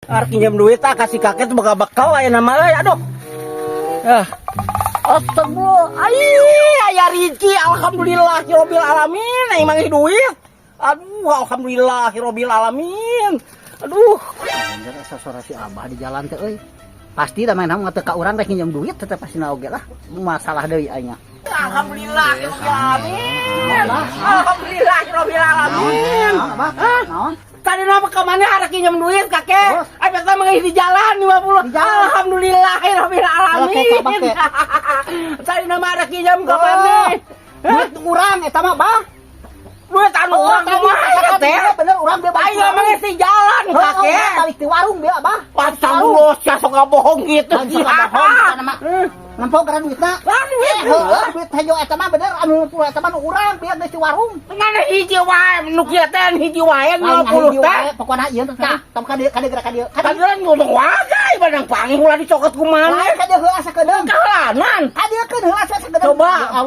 Arek pinjam duit ah ka si kakek tuh, bakal bakal aya nama euy, aduh. Ah. Astagfirullah. Ai, aya Riki, alhamdulillah rabbil alamin, aing manggih duit. Aduh, alhamdulillah rabbil alamin. Aduh. Anjir, asa suara si Abah di jalan teh euy. Pasti da main teu ka urang rek nginjem duit tetep pasti oge lah. Masalah deui aing mah. Alhamdulillah rabbil alamin. Alhamdulillah rabbil alamin. Naon, Abah? Hah? Naon? Tadi nama ke mana arek nginjem duit, kakek? Terus? Ayo kita manggih di jalan 50. Di jalan. Alhamdulillah rabbil alamin. Oke, Abah, teh. Tadi nama arek nginjem ke mana? Duit urang eta mah, Bah. Duit anu Oh, urang tadi kumaha ya teh? Bener urang dia balik. Ayo manggih di jalan, Heuh, kakek. urang balik di warung dia, Abah. Astagfirullah, sia sok ngabohong gitu. Lain sok ngabohong, bukan mah. Nempo kana duitna. Lah, duit. Heuh, duit hejo eta mah bener anu 50 eta mah nu urang dia geus di warung. Mana hiji wae nu kieu teh, hiji wae Lain 50 hiji teh. Wae, pokona ieu teh tah. Tong ka dieu, ka dieu, ka dieu. Ka Tadi dieu. kan ngomong wae barang panggih ulah dicokot ku Lain maneh. ka dieu heula sakedeung. Kahelanan. Ka dieu keun heula sakedeung. Coba. Ya Allah.